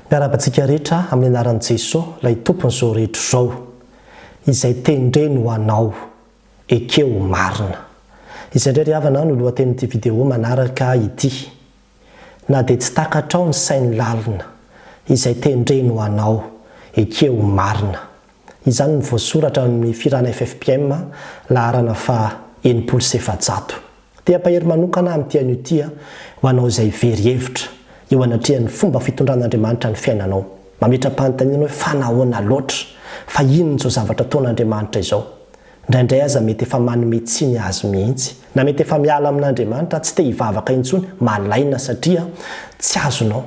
Miarahaba antsika rehetra amin'ny anaran'i Jesoa, ilay Tompon'izao rehetra izao. Izay tendreny ho anao, ekeo ho marina. Izay indray ry havana no lohatenin'ity vidéo manaraka ity. Na dia tsy takatrao ny sainy lalina, izay tendreny ho anao, ekeo ho marina. Izany no voasoratra ao amin'ny Firana ffpm, laharana faha 460. Te hampahery manokana aho amin'ity anio ity ho anao izay very hevitra eo anatrehan'ny fomba fitondran'Andriamanitra ny fiainanao. Mametra-panontaniana hoe fa nahoana loatra? Fa inona izao zavatra ataon'Andriamanitra izao? Indraindray aza mety efa manome tsiny Azy mihitsy. Na mety efa miala amin'Andriamanitra, tsy te hivavaka intsony, malaina satria tsy azonao,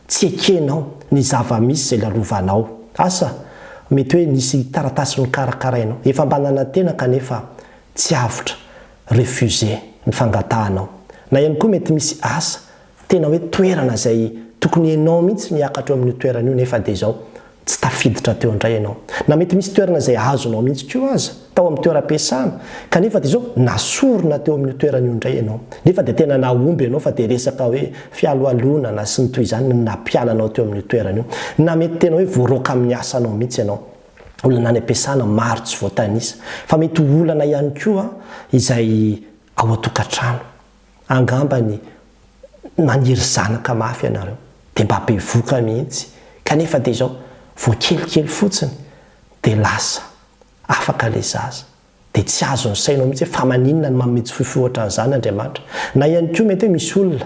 tsy ekenao ny zava-misy izay lalovanao. Asa, mety hoe nisy taratasy nokarakarainao, efa mba nanantena kanefa tsy avotra, refusé, ny fangatahanao. Na ihany koa mety misy asa, tena hoe toerana izay tokony ianao mihitsy no hiakatra eo amin'io toerana io nefa dia izao tsy tafiditra teo indray ianao. Na mety misy toerana izay azonao mihitsy koa aza tao amin'ny toeram-piasana kanefa dia izao nasorina teo amin'io toerana io indray ianao. Nefa dia tena nahomby ianao fa dia resaka hoe fialohalonana sy ny toy izany no nampiala anao teo amin'io toerana io. Na mety tena hoe voaroaka amin'ny asanao mihitsy ianao. Olana any am-piasana maro tsy voatanisa. Fa mety ho olana ihany koa izay ao an-tokantrano. Angambany maniry zanaka mafy ianareo, dia mba bevoka mihitsy, kanefa dia izao, vao kelikely fotsiny dia lasa afaka ilay zaza. Dia tsy azon'ny sainao mihitsy hoe fa maninona no manome tsifoifoy ohatran'izany Andriamanitra. Na ihany koa mety hoe misy olona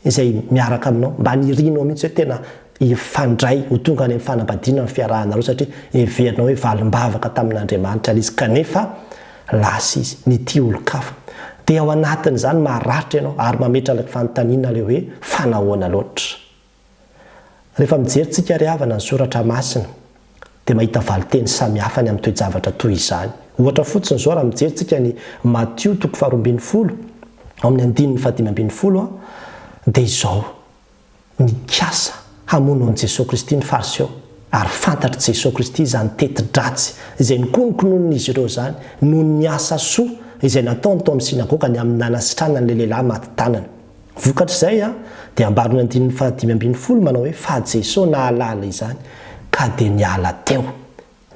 izay miaraka aminao, mba nirinao mihitsy hoe tena hifandray, ho tonga any amin'ny fanambadiana ny fiarahanareo satria heverinao hoe valim-bavaka tamin'Andriamanitra ilay izy kanefa lasa izy, nitia olon-kafa. Dia ao anatin'izany maratra ianao ary mametra ilay fanontaniana ilay hoe fa nahoana loatra? Rehefa mijery tsika ry havana ny soratra masina dia mahita valinteny samihafa ny amin'ny toe-javatra toy izany. Ohatra fotsiny izao raha mijery tsika ny Matio toko faharoambinifolo ao amin'ny andininy fahadimy ambinifolo dia izao, Nikasa hamono an'i Jesoa Kristy ny Fariseo ary fantatr'i Jesoa Kristy izany teti-dratsy izay nikonokononin'izy ireo izany noho ny asa soa izay nataony tao amin'ny synagoga ny amin'ny nanasitranany ilay lehilahy maty tanana. Vokatr'izay dia ambaron'ny andininy faha-15 manao hoe fa Jesoa nahalala izany ka dia niala teo.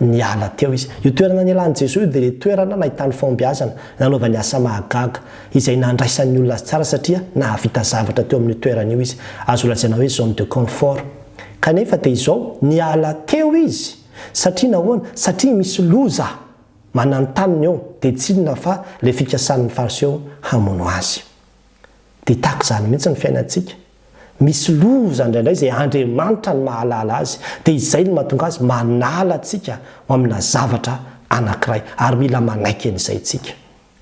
Niala teo izy. Io toerana nialan'i Jesoa io dia ilay toerana nahitany fahombiazana, nanaovany asa mahagaga, izay nandraisan'ny olona azy tsara satria nahavita zavatra teo amin'io toerana io izy. Azo lazaina hoe zone de confort. Kanefa dia izao, niala teo izy. Satria nahoana? Satria misy loza mananontanona eo, dia tsy inona fa ilay fikasan'ny Fariseo hamono azy. Dia tahaka izany mihitsy ny fiainantsika. Misy loza indraindray izay Andriamanitra no mahalala azy, dia izay no mahatonga azy manala antsika ho amina zavatra anankiray, ary mila manaiky an'izay isika.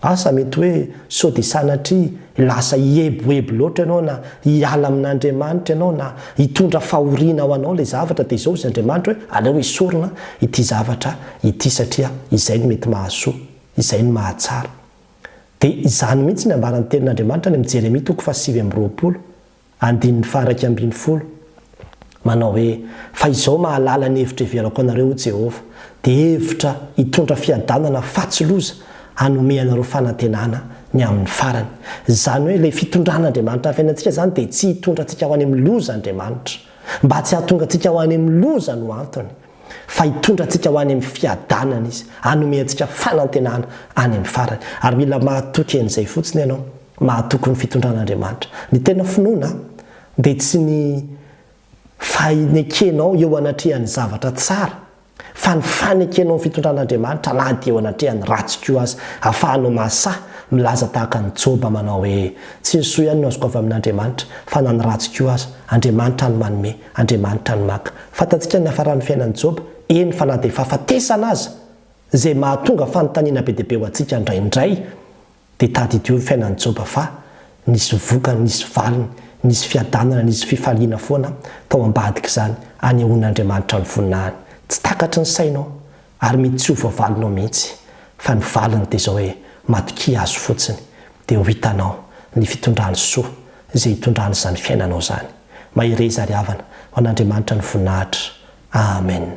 Asa mety hoe sao dia sanatria lasa hieboebo loatra ianao na hiala amin'Andriamanitra ianao na hitondra fahoriana ho anao ilay zavatra dia izao hozy Andriamanitra hoe aleo esorina ity zavatra ity satria izay no mety mahasoa, izay no mahatsara. Dia izany mihitsy ny ambaran'ny Tenin'Andriamanitra any amin'ny Jeremia toko faha-29, andininy faha-11, manao hoe, Fa izao mahalala ny hevitra heverako anareo, hoy Jehovah, dia hevitra hitondra fiadanana fa tsy loza, hanome anareo fanantenana ny amin'ny farany. Izany hoe ilay fitondran'Andriamanitra ny fiainantsika izany dia tsy hitondra antsika ho any amin'ny loza Andriamanitra. Mba tsy hahatonga antsika ho any amin'ny loza no antony. Fa hitondra antsika ho any amin'ny fiadanana Izy, hanome antsika fanantenana any amin'ny farany. Ary mila mahatoky an'izay fotsiny ianao, mahatoky ny fitondran'Andriamanitra. Ny tena finoana dia tsy ny fanekenao eo anatrehan'ny zavatra tsara, fa ny fanekenao ny fitondran'Andriamanitra na dia eo anatrehan'ny ratsy koa aza. Ahafahanao mahasahy milaza tahaka an'i Joba manao hoe, Tsy ny soa ihany no azoko avy amin'Andriamanitra, fa na ny ratsy koa aza. Andriamanitra no manome. Andriamanitra no maka. Fantatsika ny niafaran'ny fiainan'i Joba, eny fa na dia fahafatesana aza, izay mahatonga fanontaniana be dia be ho antsika indraindray, dia tadidio ny fiainan'i Joba fa nisy vokany, nisy valiny, nisy fiadanana, nisy fifaliana foana tao ambadik'izany, anehoan'Andriamanitra ny voninahiny. Tsy takatry ny sainao ary mety tsy ho voavalinao mihitsy, fa ny valiny dia izao hoe, matokia Azy fotsiny, dia ho hitanao ny fitondrany soa izay hitondrany izany fiainanao izany. Mahereza ry havana, ho an'Andriamanitra ny voninahitra. Amen.